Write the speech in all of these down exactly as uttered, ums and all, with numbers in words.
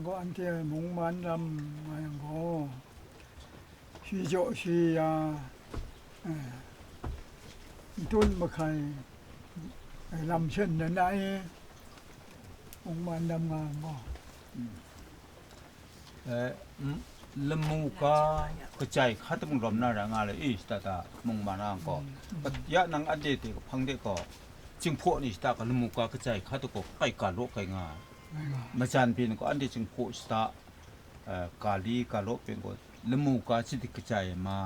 Gaw anhte mungman lam nga yang gaw, shi jaw shi ya, eh, n tun mahkai ai lam shen na na e, mungman lam nga yang gaw. Eh, m-, lamu ga kachai hkrat mung rawm na ra nga le, i, shata ta mungman a gaw. Mm. Ya nang anhte hte kahpang de gaw, Jinghpaw ni shata gaw lamu ga kachai hkrat gaw kai ga law kai nga. Kai nga. Majan byin gaw anhte Jinghpaw shata, eh, ga li ga law byin gaw, lamu ga chyadik kachai ma,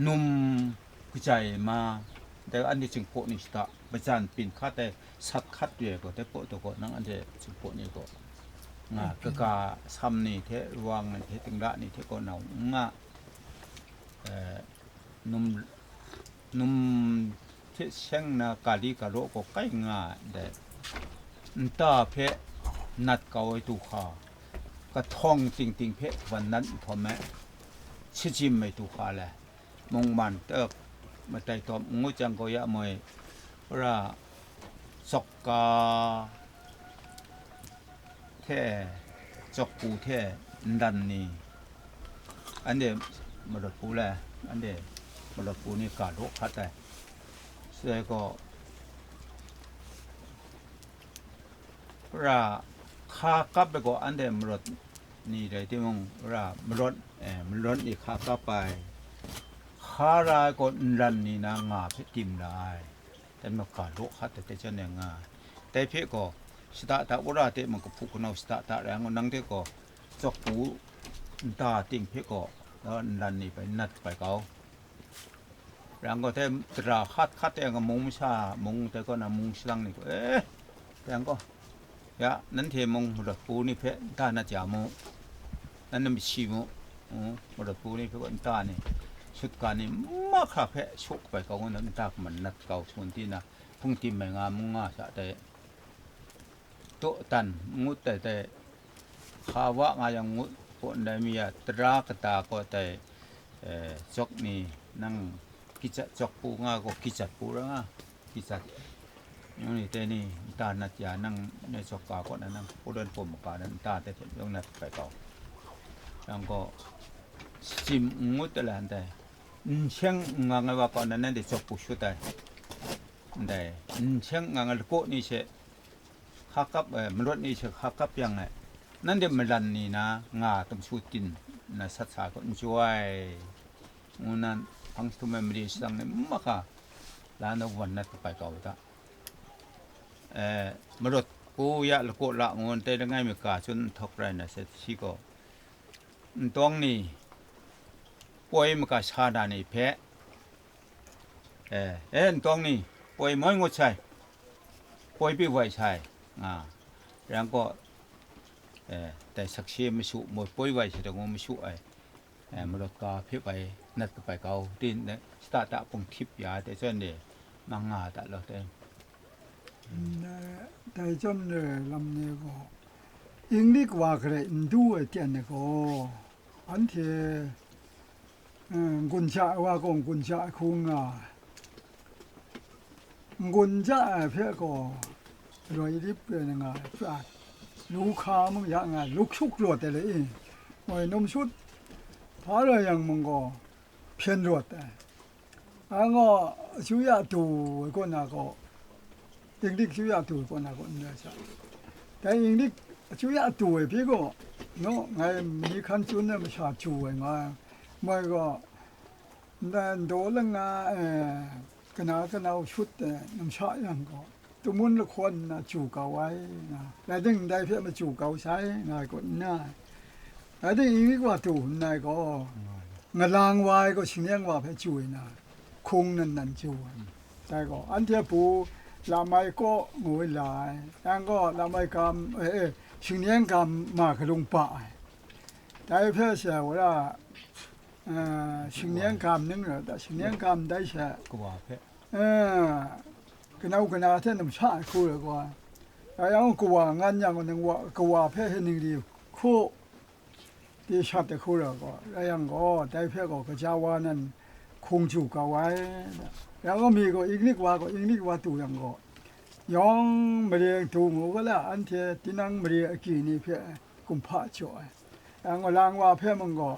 num kachai ma, dai anhte Jinghpaw ni shata majan byin hkat ai, sat hkat re ai gaw, dai gaw, dai gaw, nang anhte Jinghpaw ni gaw nga, kaga sam ni hte, wang ni hte, dingla ni hte gaw nau n nga, eh, num, num hte seng na ga li ga law gaw kai nga ai, dai nta hpe nat kau ai du hka, kahtawng ting ting hpe kaban nat nhtawm ai, shajim ai du hka le, mungman tak matai tawm n ngut jang gaw ya moi, ra, tsawk ga hte, tsawk pu hte, nlan ni, anhte marawt pu le, anhte marawt pu ni ga law hkat ai. Shaloi gaw, ra, hka kap ai gaw anhte marawt ni rai timung, ra, marawt, eh, marawt ni hka kap ai, hka ra ai gaw nlan ni na nga hpe tim ra ai, dan maga law hkat ai, dai jan e nga ai. Dai hpe gaw, shada da wora de mung, kahpu kanau shada da rai ngu, nang de gaw, tsawk pu nta ting hpe gaw, nlan ni bai nat bai kau. Yang gaw, dai tara hkat hkat e nga mung masha, mung dai kaw na mung shalang ni gaw, eh, yang gaw, ya, nanhte mung marawt pu ni hpe nta nat ya mu, nan na mashi mu, mm, marawt pu ni hpe gaw nta ni, shut ga ni mahkra hpe shaw kabai kau ngu na, nta kaman nat kau shangun ti na, hpung tim ai nga mung nga sha dai, daw dan ngut ai dai, hka wa nga yang ngut, kaw ndai mi a tara kata kaw dai, eh, jawk ni nang kajat jawk pu nga gaw kajat pu ra nga, kajat. Nang ni dai ni nta nat ya nang ne jawk ka kaw na nang pawdan pawm maka na nta dai hte yawng nat hpai kau. Yang gaw, shajim n ngut ai la ndai, n sheng n ngang ai wa kaw na nanhte jawk pu shut ai. Ndai, n sheng n ngang ai lakaw ni hte, hka kap ai, marawt ni hte hka kap yang ai, nanhte malan ni na nga tumsu tin na sat sa gaw n jaw ai, ngu nan, hpang jahtum ai mali shadang ni mahka la na wan nat kabai kau u ta. Eh, marawt pu ya lakaw la ngu ndai langai mi ga chyun nhtawk rai na se, shi gaw, ntawng ni, poi maga sha na ni hpe, eh, eh, ntawng ni, poi moi ngut sai, poi pyi wai sai, nga, yang gaw, eh, dai sakse mashu, moi poi wai sai dai ngu mashu ai, eh, marawt ga hpe bai nat kabai kau, tin, shata ta hpung htip ya ai, dai zawn e, mang nga ai ta law, dai. Ndai, dai zawn e lam ni gaw, Inglik wa garai n du ai ten ai gaw, anhte, eh, n-gun ja ai wa gaw n-gun ja ai hku nga ai. N-gun ja ai hpe gaw, loi lip rai nga ai hpe, lu hka mung ya nga ai, luk shuk rawt ai le i, moi num shut hpa rai yang mung gaw, hpyen rawt ai. Anhte gaw, achu ya du ai kaw na gaw, Inglik achu ya du ai kaw na gaw n rai sa. Dai Inglik achu ya du ai pyi gaw, naw, ngai mali hkan tsun ai masha chu ai nga ai. Moi gaw, ndai ndaw langa, eh, kana kanau shut ai numsha yang gaw, damun lahkawn nna chyu kau ai, nga, rai timung, ndai hpe machyu kau sai, nga ai kaw n na, rai timung, Inglik wa du n ai gaw, ngalang wa ai gaw, shingneng wa hpe chyu ai na, hkung nan nan chyu ai. Dai gaw, anhte pyi, lam ai kaw ngu ai la ai, yang gaw, lam ai gam, eh, eh, shingneng gam ma galung ba ai. Dai hpe she, wora, eh, shingneng gam ning rai ta, shingneng gam dai she, kawa hpe. Eh, kanau kana hte namsha ai hku rai gaw, rai yang, kawa ngan yang nang wa, kawa hpe he ningli hku di shat ai hku rai gaw, rai yang gaw, dai hpe gaw gaja wa nan hkung chyu kau ai. Rai gaw, mi gaw Inglik wa gaw, Inglik wa du yang gaw, yawng mare du ngu ga la, anhte tinang mare agyi ni hpe kumhpa jaw ai. Yang gaw, lang wa hpe mung gaw,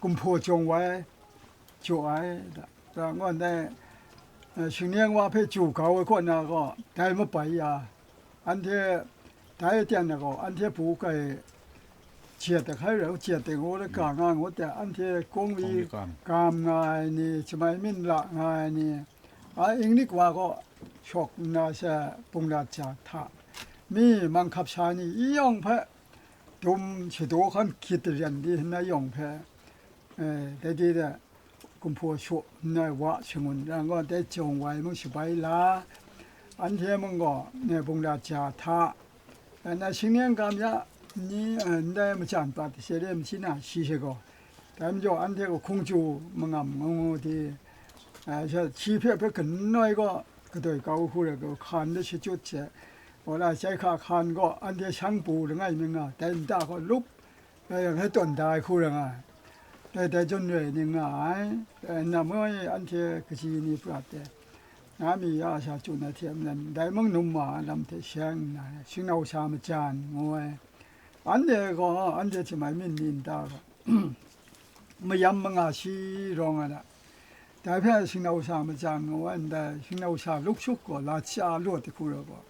kumhpaw jawng wai jaw ai, da. Da ngaw ndai, eh, shingneng wa hpe chyu kau ai kaw na gaw, dai mabai ya, anhte dai aten na gaw, anhte bu kai jat ahkai rau, jat de ngu, laka nga ngut de, anhte kungwi kungwi kam. Kam nga ai ni, jamai myin la nga ai ni, a, Inglik wa gaw shawk nna she, bunglat ja hta, mi manghkap sha ni i yawng hpe dum shadaw hkan hkyit daran di nna yawng hpe, eh, dai di de, kumhpaw shaw nna wa shangun ran gaw, dai jawng wai mung shabai la, anhte mung gaw, ne, bunglat ja hta, eh, na shingneng kam ya ni, eh, ndai majan pat se de maji na shi she gaw, dai majaw anhte gaw hkungju mangam ngu ngu di, eh, sha, shi hpe hpe kanoi gaw kadoi kau hku rai gaw, hkan de shachyut she, wala jai hka hkan gaw anhte shang bu langai mi nga, dai nta gaw lup, dai yang hpe tawn da ai hku rai nga ai. Dai, dai jawn rai ni nga ai. Dai nna moi anhte kaji ni prat de, na mi ya sha chyu na hte maren, dai mung num ma ai lam hte sheng nna, shingnau sha majan ngu ai. Anhte gaw, anhte jamai myin ni nta gaw, mayam manga shi rawng ai da. Dai hpe shingnau sha majan ngu ai ndai, shingnau sha lukshuk gaw, la cha lawt hku rai gaw,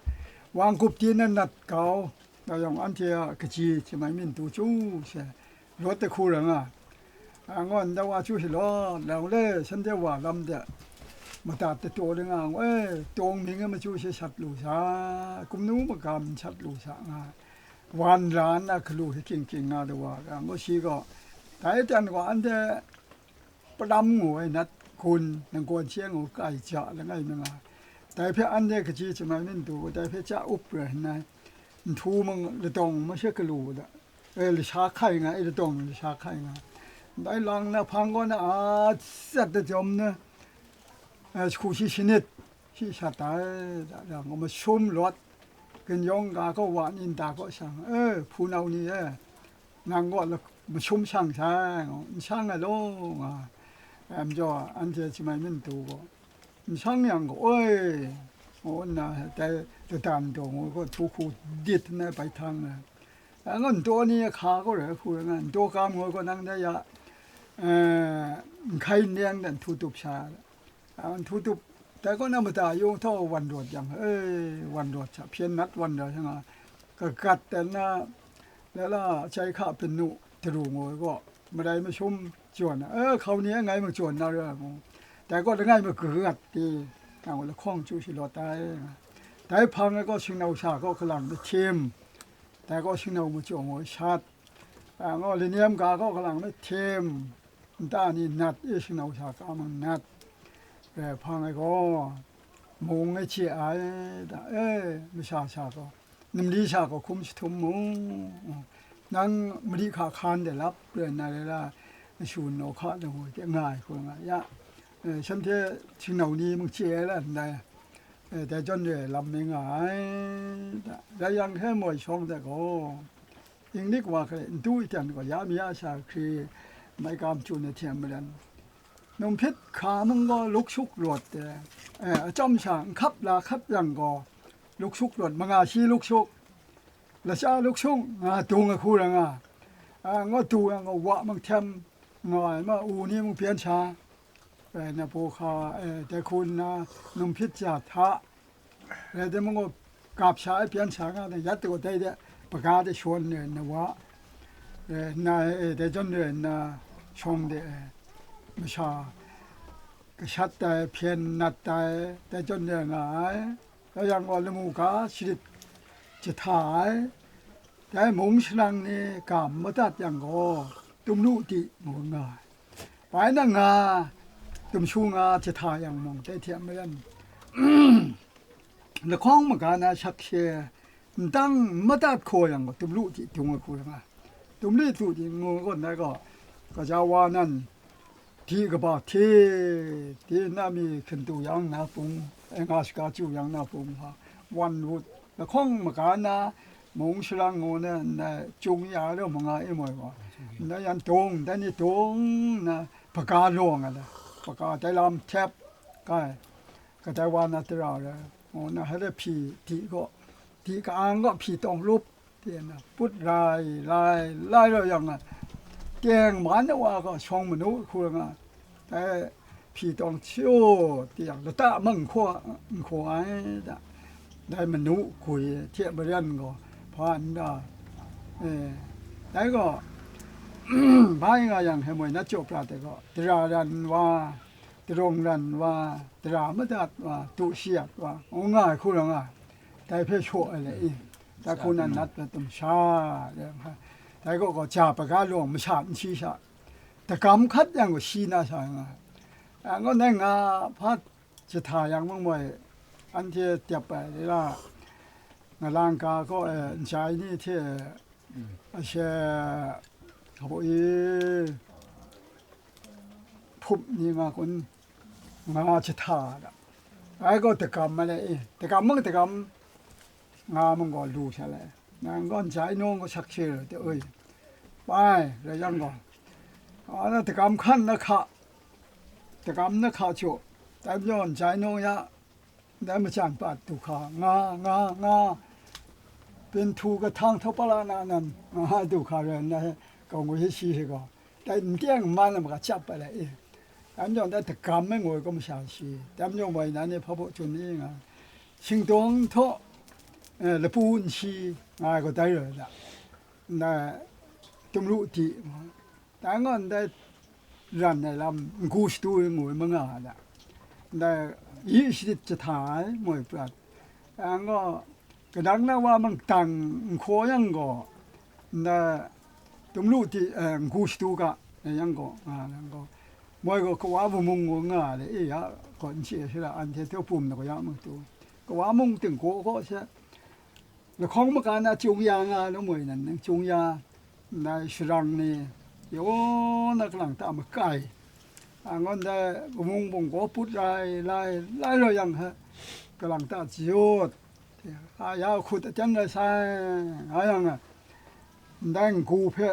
wang gup di na nat kau, dai yawng anhte a kaji jamai myin du chyu she, lawt hku rai nga ai. A, ngaw nda wa chyu shalawt, lang le, shanhte wa lam de, madat dataw de nga ngu, e, tawng ming e, machyu she shat lu sa, kumnu magam shat lu sa nga ai. Wan la nna galu hkying hkying nga de wa, yang gaw shi gaw, dai aten gaw anhte palam ngu ai nat gun, nangkawn she ngu kai ja langai mi nga ai. Dai hpe anhte kaji jamai myin du, dai hpe ja up rai nna, nhtu mung ladawng masha galu da, e, lasha hkai nga ai, ladawng lasha hkai nga ai. Ndai lang na hpang kaw na a tsat da jawm na, e, hku shi shanit, shi shat ai, da, da, mashum lawt, ginjawng ga kaw wa ni nta kaw shang, e, hpunau ni e, nang kaw la-, mashum shang sai, n shang ai law, nga ai. Em jaw, anhte jamai myin du gaw, n shang yang gaw, oi, ngu nna, dai ladan daw ngu gaw, htu hku dit nna bai htang ai. Dai gaw, ntaw ni hka gaw rai hku rai nga, ntaw kam ngu gaw, nang dai ya, eh, n hkai n neng dan htu tup sha ai. A, n htu tup, dai kaw na mada yung htau wan rawt yang, e, wan rawt sha, hpyen nat wan rawt sha nga, kagat dan na, la la, jai hka pinu, daru ngu ai gaw, madai mashum jawn na, e, hkau ni e ngai majawn na ra ngu, dai gaw langai magagat di, nang lahkawng chyu shalawt ai. Dai hpang e gaw shingnau sha gaw kalang mahtim, dai gaw shingnau majaw ngu ai shat, a, ngaw, laniam ga gaw kalang mahtim, nta ni nat e, shingnau sha ka mung nat, e, hpang e gaw, mung e chye ai, da, e, masha sha gaw, namli sha gaw hkum jahtum mu, nang mali hka hkan de lap rai nna, rai la, mashu naw hka na wu de nga ai hku nga ya, e, shanhte shingnau ni mung chye ai la ndai, e, dai jawn re ai lam me nga ai, da, rai yang hte moi shawng de gaw, Inglik wa hkrai n du ai jan gaw, ya mi ya sha hkri maikam chyu na hte maren, num hpyit hka mung gaw lukshuk rawt de, e, achyawm sha n hkap la hkap yang gaw, lukshuk rawt, manga shi lukshuk, lasha lukshuk nga dung ai hku rai nga, a, nga du yang gaw, wa mung htem nga ai ma, u ni mung byan sha, e, na paw hka, e, dai hku nna, num hpyit ja hta, rai timung gaw, gap sha ai byan sha nga na, yat gaw dai de, hpaga de shawn ai na wa, e, nna, e, dai jawn re nna, shawng de, e, masha, kashat ai, hpyen nat ai, dai jawn re nga ai. Rai yang gaw, lamu ga sharit jahta ai, dai mung shalang ni ga n madat yang gaw, tumlu di ngu nga ai. Bai na nga, tumshu nga jahta yang mung, dai hte maren, lahkawng maga na shak she, ndang n madat hkaw yang gaw, tumlu di dung ai hku rai nga ai. Tumlu du di ngu gaw, ndai gaw, gaja wa nan, di kaba hte, di na mi hkun du yang na bung, e, nga shaga chyu yang na bung hpa, wan wut, lahkawng maga na, mung shalang ngu na, na, chyung ya lu manga imoi gaw, na yan dung, dai ni dung na, hpaga lawng ai la, hpaga dai lam htep, kai, kadai wa na tara rai, ngu na, hai de hpyi di gaw, di ka-ang gaw hpyi tawng lup, Tyen na, put rai, lai, lai rawt yang a, teng man na wa gaw shawng manu hku rai nga, dai hpyi tawng chyu ti yang, lata mang n hkaw, n hkaw ai da, dai manu gwi hte maren gaw hpa n da, e, dai gaw, bai nga yang, he moi, nat jaw pra de gaw, dara ran wa, darawng ran wa, dara madat wa, du shi at wa, ngu nga ai hku rai nga, dai hpe shaw ai le i, dai hku nan nat na tum sha, dai gaw gaw ja baga lawng masha n shi sha, dagam hkat yang gaw shi na sa nga, a, ngaw nai nga hpa jahta yang mung moi, anhte dep ai, la, nga lang ga gaw, e, njai ni hte, ashe, hpa i, hpup ni nga kun, nga jahta da. Ai gaw dagam ma le i, dagam mung dagam, nga mung gaw lu sha le. Nang gaw njai nawng gaw sak she rai te oi. Bai, rai yang gaw, a na dagam hkan na hka, dagam na hka chyu, dai majaw njai nawng ya, ndai majan pat du hka, nga, nga, nga, pintu kahtang htawpala na nan, nga du hka rai nna, gaw ngwi shi shi gaw, dai n teng n man ai maga chyap ai le i, dai majaw dai dagam ai ngoi gaw masha shi, dai majaw moi nan ni hpa baw chun i nga, shingdawng htaw, eh, lapu nshi nga ai gaw dai rai da, ndai tumlu di, dai ngaw ndai ran ai lam, ngu shadu ai ngoi manga da, ndai yi shadit jahta ai moi prat, dai ngaw, kadang na wa mangdang n hkaw yang gaw, ndai tumlu di, eh, ngu shadu ga, eh, yang gaw, nga yang gaw, moi gaw kawa bumung ngu nga le, e ya gaw n chye shara, anhte hte pum na gaw ya mung tu, kawa mung ting gaw gaw she, lahkawng maga na chyung ya nga lu moi nan, nang chyung ya, ndai sharang ni, yaw na kalang ta makai, a ngawn dai bumung bunggaw put rai, lai, lai rawt yang he, kalang ta jayawt, a ya hkut aten rai sai, nga yang a, ndai ngu hpe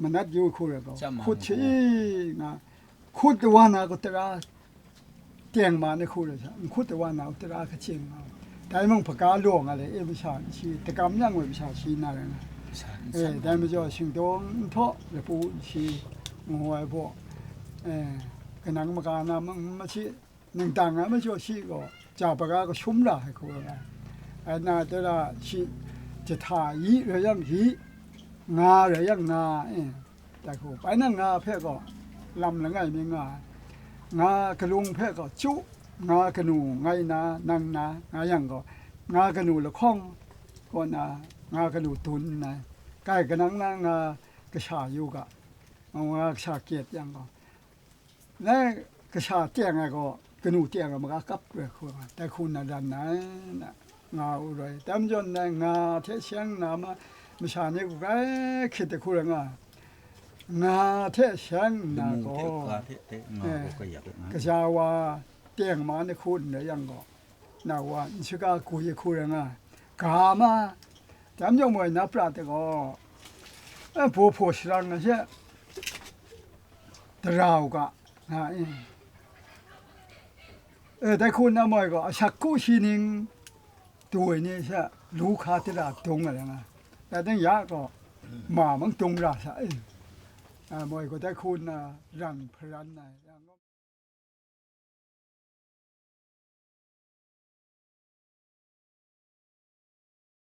manat yu hku rai gaw, Chyam hkut hku. Shi nga, hkut wa na gaw tara, teng ma ni hku rai sa, n hkut wa na gaw tara kachyin nga, dai mung hpaga law nga le, e masha n shi, dagam yang we masha shi na rai nga. Masha n E, san dai na majaw gaw. Shingdawng n htaw, lapu n shi, ngu ai baw, e, kanang maga na mung n machi, ningdang ai majaw shi gaw, ja baga kashum ra ai hku rai nga. Ai na, dai ra shi, jahta yi rai yang yi, nga rai yang nga, e, dai hku. Bai nang nga hpe gaw, lam langai mi nga ai. Nga kalung hpe gaw, chyu, nga kanu ngai na, nang na, nga yang gaw, nga kanu lahkawng kaw na, nga kanu dun nngai. Kai kanang na nga kasha yu ga, nga kasha kyet yang gaw, Lai kasha teng ai gaw, kanu teng ai maga kap rai hku nga, dai hku na dan ai, na nga u rai. Dai majaw ndai nga hte seng nna ma, masha ni grai hkrit ai hku rai nga, nga hte seng nna Lamu hte gaw, ga hte, hte nga eh, gaw kayap nga. Kaja wa teng ma ni hku n rai yang gaw, na wa n shaga gwi ai hku rai nga, ga ma, dai majaw moi na pra hte gaw, eh, baw hpaw sharang ai she, dara u ga, nga e. E, dai hku na moi gaw, ashak ku shi ning, du ai ni she, lu hka dara dung ai nga, dai dang ya gaw, ma mang dung ra sa e. A, moi gaw dai hku na ran hparan ai.